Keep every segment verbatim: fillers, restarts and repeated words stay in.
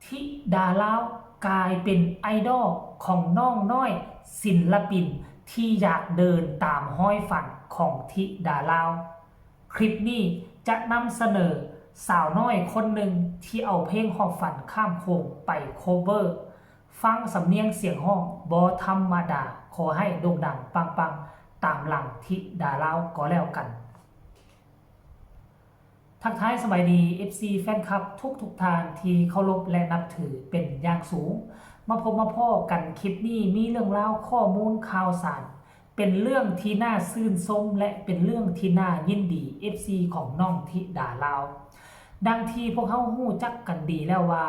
ธิดาลาวกลายเป็นไอดอลของน้องน้อยศิลปินที่อยากเดินตามฮอยฝันของธิดาลาว คลิปนี้จะนำเสนอสาวน้อยคนหนึ่งที่เอาเพลงฮอดฝันข้ามโขงไปโคเวอร์ ฟังสำเนียงเสียงฮ้องบ่ธรรมดา ขอให้โด่งดังปังๆ ตามหลังธิดาลาวก็แล้วกัน ทักทายสบายดี เอฟซี แฟนคลับทุกๆท่านที่เคารพและนับถือเป็นอย่างสูง มาพบมาพ้อกันคลิปนี้มีเรื่องราวข้อมูลข่าวสาร เป็นเรื่องที่น่าชื่นชมและเป็นเรื่องที่น่ายินดี เอฟซี ของน้องธิดาลาว ดังที่พวกเฮาฮู้จักกันดีแล้วว่า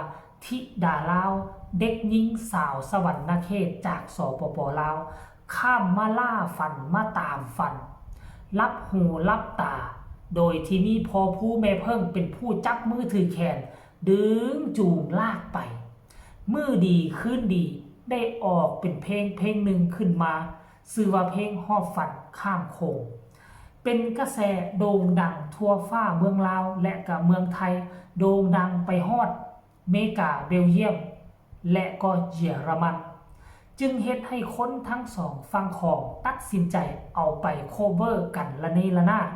ธิดาลาว เด็กหญิงสาวสะหวันนะเขตจาก สปป ลาว ข้ามมาล่าฝันมาตามฝัน หลับหูหลับตา โดยที่มีพ่อผู้แม่เพิ่งเป็นผู้จับมือถือแขน ดึงจูงลากไป มื้อดีคืนดีได้ออกเป็นเพลงเพลงหนึ่งขึ้นมา ชื่อว่าเพลงฮอดฝันข้ามโขง เป็นกระแสโด่งดังทั่วฟ้าเมืองลาวและกะเมืองไทย โด่งดังไปฮอดเมกา เบลเยียม และก็เยอรมัน จึงเฮ็ดให้คนทั้งสองฝั่งของตัดสินใจเอาไปโคเวอร์กันระเนระนาด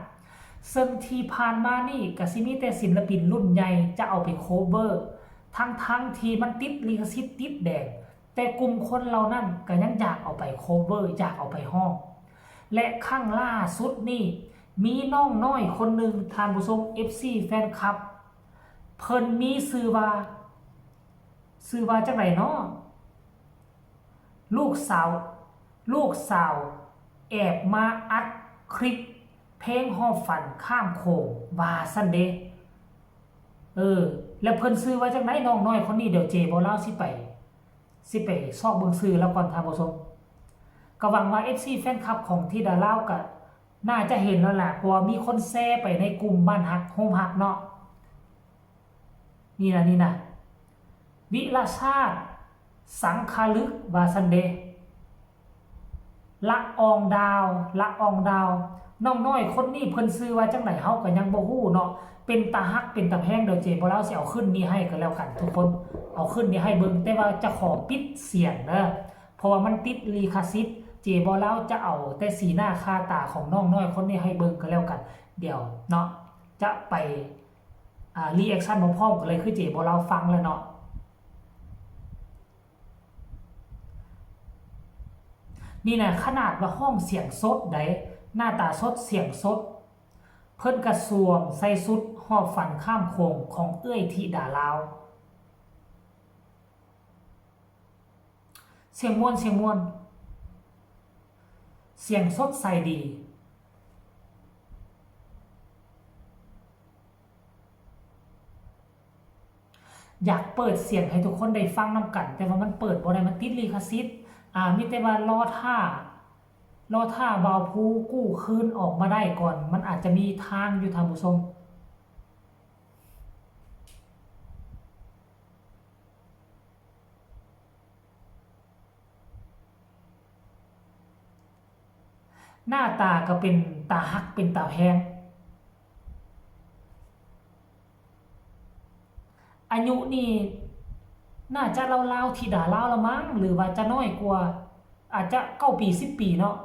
ซึ่งที่ผ่านมานี่กะสิมีแต่ศิลปินรุ่นใหญ่จะเอาไปโคเวอร์ ทั้งๆที่มันติดลิขสิทธิ์ติดแดง แต่กลุ่มคนเหล่านั้นกะยังอยากเอาไปโคเวอร์ อยากเอาไปฮ้อง และครั้งล่าสุดนี่มีน้องน้อยคนหนึ่ง ท่านผู้ชม เอฟซี แฟนคลับ เพิ่นมีชื่อว่า ชื่อว่าจั่งใดน้อ ลูกสาว ลูกสาวแอบมาอัดคลิปเพลงฮอดฝันข้ามโขงว่าซั่นเด้ เออ แล้วเพิ่นชื่อว่าจั่งใดน้องน้อยคนนี้ เดี๋ยวเจบ่าวลาวสิไป สิไปซอกเบิ่งชื่อลาวก่อน ท่านผู้ชม ก็หวังว่า เอฟซี แฟนคลับของธิดาลาวก็น่าจะเห็นแล้วล่ะ เพราะว่ามีคนแชร์ไปในกลุ่มบ้านฮักโฮมฮักเนาะ นี่นะ นี่นะ วิรชาติ สังคาลึก ว่าซั่นเด้ ละอองดาว ละอองดาว น้องน้อยคนนี้เพิ่นชื่อว่าจั่งใดเฮาก็ยังบ่ฮู้เนาะ เป็นตาฮักเป็นตาแพง เดี๋ยวเจบ่าวลาวสิเอาขึ้นนี่ให้ก็แล้วกันทุกคน เอาขึ้นนี่ให้เบิ่ง แต่ว่าจะขอปิดเสียงเด้อ เพราะว่ามันติดลิขสิทธิ์ เจบ่าวลาวจะเอาแต่สีหน้าค่าตาของน้องน้อยคนนี้ให้เบิ่งก็แล้วกัน เดี๋ยวเนาะ จะไป อ่า รีแอคชั่นพร้อมๆกันเลย คือเจบ่าวลาวฟังแล้วเนาะ นี่นะ ขนาดว่าฮ้องเสียงสดได๋ หน้าตาสด เสียงสด เพิ่นกะสวมใส่ชุดฮอดฝันข้ามโขงของเอื้อยธิดาลาว เสียงม่วน เสียงม่วน เสียงสดใสดี อยากเปิดเสียงให้ทุกคนได้ฟังนำกัน แต่ว่ามันเปิดบ่ได้ มันติดลิขสิทธิ์ อ่า มีแต่ว่ารอท่า รอท่าบ่าวภูกู้คืนออกมาได้ก่อน มันอาจจะมีทางอยู่ ท่านผู้ชม หน้าตาก็เป็นตาฮักเป็นตาแพง อายุนี่น่าจะราวๆธิดาลาวละมั้ง หรือว่าจะน้อยกว่า อาจจะเก้าปี สิบปีเนาะ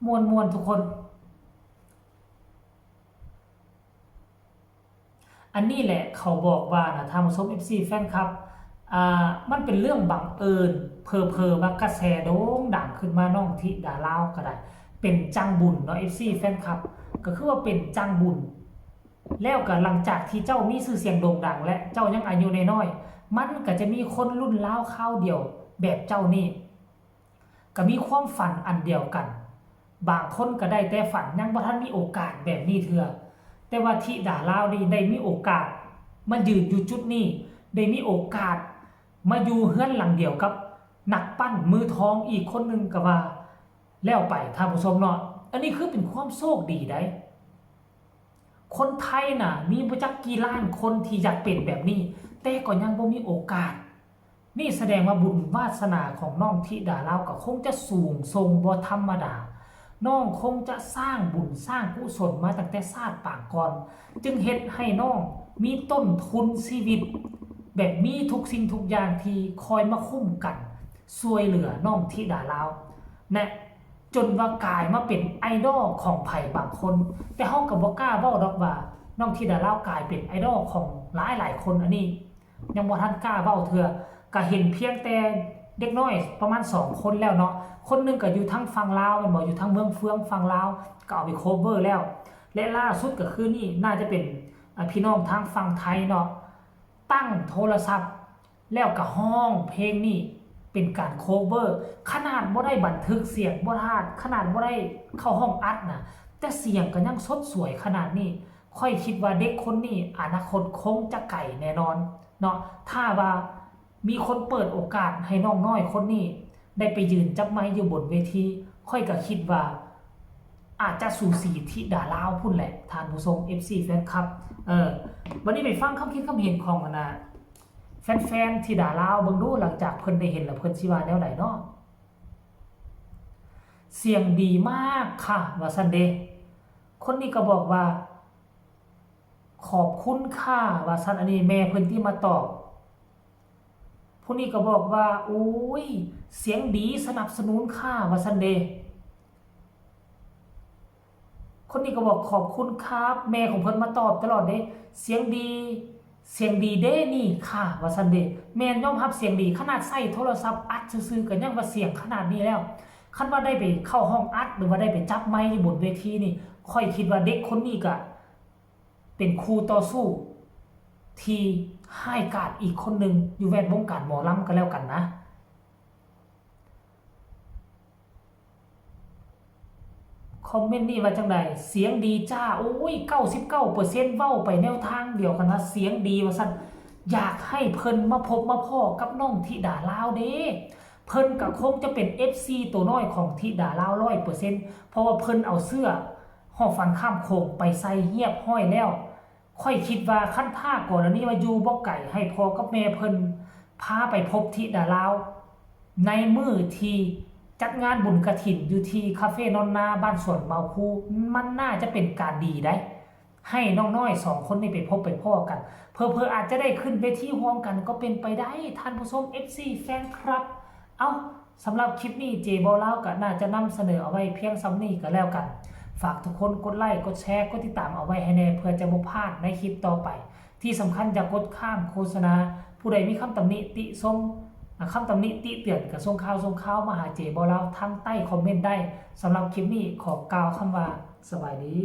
ม่วนๆทุกคน อันนี้แหละเขาบอกว่านะ ท่านผู้ชม เอฟซี แฟนคลับ อ่า มันเป็นเรื่องบังเอิญ เผลอๆว่ากระแสโด่งดังขึ้นมา น้องธิดาลาวก็ได้ เป็นจั่งบุญเนาะ เอฟซี แฟนคลับ ก็คือว่าเป็นจั่งบุญ แล้วก็หลังจากที่เจ้ามีชื่อเสียงโด่งดังและเจ้ายังอายุน้อยๆ มันก็จะมีคนรุ่นราวคราวเดียวแบบเจ้านี่ ก็มีความฝันอันเดียวกัน บางคนก็ได้แต่ฝัน ยังบ่ทันมีโอกาสแบบนี้เทื่อ แต่ว่าธิดาลาวนี่ได้มีโอกาสมายืนอยู่จุดนี้ ได้มีโอกาสมาอยู่เฮือนหลังเดียวกับนักปั้นมือทองอีกคนหนึ่งก็ว่าแล้วไป ท่านผู้ชมเนาะ อันนี้คือเป็นความโชคดีได๋ คนไทยน่ะ มีบ่จักกี่ล้านคนที่อยากเป็นแบบนี้ แต่ก็ยังบ่มีโอกาส นี่แสดงว่าบุญวาสนาของน้องธิดาลาวก็คงจะสูงส่งบ่ธรรมดา น้องคงจะสร้างบุญสร้างกุศลมาตั้งแต่ชาติปางก่อน จึงเฮ็ดให้น้องมีต้นทุนชีวิต แบบมีทุกสิ่งทุกอย่างที่คอยมาคุ้มกัน ช่วยเหลือน้องธิดาลาว นะ จนว่ากลายมาเป็นไอดอลของไผบางคน แต่เฮาก็บ่กล้าเว้าดอกว่าน้องธิดาลาวกลายเป็นไอดอลของหลายหลายๆคน อันนี้ยังบ่ทันกล้าเว้าเทื่อ ก็เห็นเพียงแต่เด็กน้อยประมาณสองคนแล้วเนาะ คนหนึ่งก็อยู่ทางฝั่งลาวแม่นบ่ อยู่ทางเมืองเฟืองฝั่งลาว ก็เอาไปโคเวอร์แล้ว และล่าสุดก็คือนี่น่าจะเป็น อ่ะ พี่น้องทางฝั่งไทยเนาะ ตั้งโทรศัพท์ แล้วก็ฮ้องเพลงนี้เป็นการโคเวอร์ ขนาดบ่ได้บันทึกเสียงบ่ทัน ขนาดบ่ได้เข้าห้องอัดนะ แต่เสียงก็ยังสดสวยขนาดนี้ ข้อยคิดว่าเด็กคนนี้อนาคตคงจะไกลแน่นอนเนาะ ถ้าว่ามีคนเปิดโอกาสให้น้องน้อยคนนี้ ได้ไปยืนจับไมค์อยู่บนเวที ข้อยก็คิดว่า อาจจะสูสีธิดาลาวพุ้นแหละ ท่านผู้ชม เอฟซี แฟนคลับ เออ วันนี้ไปฟังความคิดความเห็นของอันน่ะ แฟนๆ ธิดาลาวเบิ่งดู หลังจากเพิ่นได้เห็นแล้วเพิ่นสิว่าแนวใดเนาะ เสียงดีมากค่ะ ว่าซั่นเด้ คนนี้ก็บอกว่า ขอบคุณค่ะ ว่าซั่น อันนี้แม่เพิ่นที่มาตอบ ผู้นี้ก็บอกว่า โอ้ย เสียงดีสนับสนุนค่ะ ว่าซั่นเด้ คนนี้ก็บอกขอบคุณครับ แม่ของเพิ่นมาตอบตลอดเด้ เสียงดี เสียงดีเด้นี่ค่ะ ว่าซั่นเด้ แม่นยอมรับเสียงดี ขนาดใส่โทรศัพท์อัดซื่อๆ ก็ยังว่าเสียงขนาดนี้แล้ว คันว่าได้ไปเข้าห้องอัด หรือว่าได้ไปจับไมค์อยู่บนเวทีนี่ ข้อยคิดว่าเด็กคนนี้ก็เป็นคู่ต่อสู้ที่ร้ายกาจอีกคนหนึ่งอยู่แวดวงการหมอลำก็แล้วกันนะ คอมเมนต์นี่ว่าจังใด เสียงดีจ้า โอ้ย เก้าสิบเก้าเปอร์เซ็นต์ เว้าไปแนวทางเดียวกันว่าเสียงดีว่าซั่น อยากให้เพิ่นมาพบมาพ้อกับน้องธิดาลาวเด้ เพิ่นก็คงจะเป็น เอฟซี ตัวน้อยของธิดาลาว ร้อยเปอร์เซ็นต์ เพราะว่าเพิ่นเอาเสื้อฮอดฝั่งข้ามโขงไปใส่เรียบร้อยแล้ว ข้อยคิดว่าคันถ้ากรณีว่าอยู่บ่ไกล ให้พ่อกับแม่เพิ่นพาไปพบธิดาลาว ในมื้อที่จัดงานบุญกฐินอยู่ที่คาเฟ่นอนนาบ้านสวนเมาคู มันน่าจะเป็นการดีได้ ให้น้องน้อยสองคนนี้ไปพบไปพ้อกัน เผลอๆ อาจจะได้ขึ้นเวทีร่วมกันก็เป็นไปได้ ท่านผู้ชม เอฟซี แฟนคลับ เอ้า สำหรับคลิปนี้เจบ่าวลาวก็น่าจะนำเสนอเอาไว้เพียงส่ำนี้ก็แล้วกัน ฝากทุกคนกดไลค์ กดแชร์ กดติดตามเอาไว้ให้แน่ เพื่อจะบ่พลาดในคลิปต่อไป ที่สำคัญอย่ากดข้ามโฆษณา ผู้ใดมีคำตำหนิติชม อ่ะ คำตำหนิติเตือนก็ส่งข่าวส่งข่าวมาหาเจบ่าวลาวทางใต้คอมเมนต์ได้ สำหรับคลิปนี้ขอกล่าวคำว่าสบายดี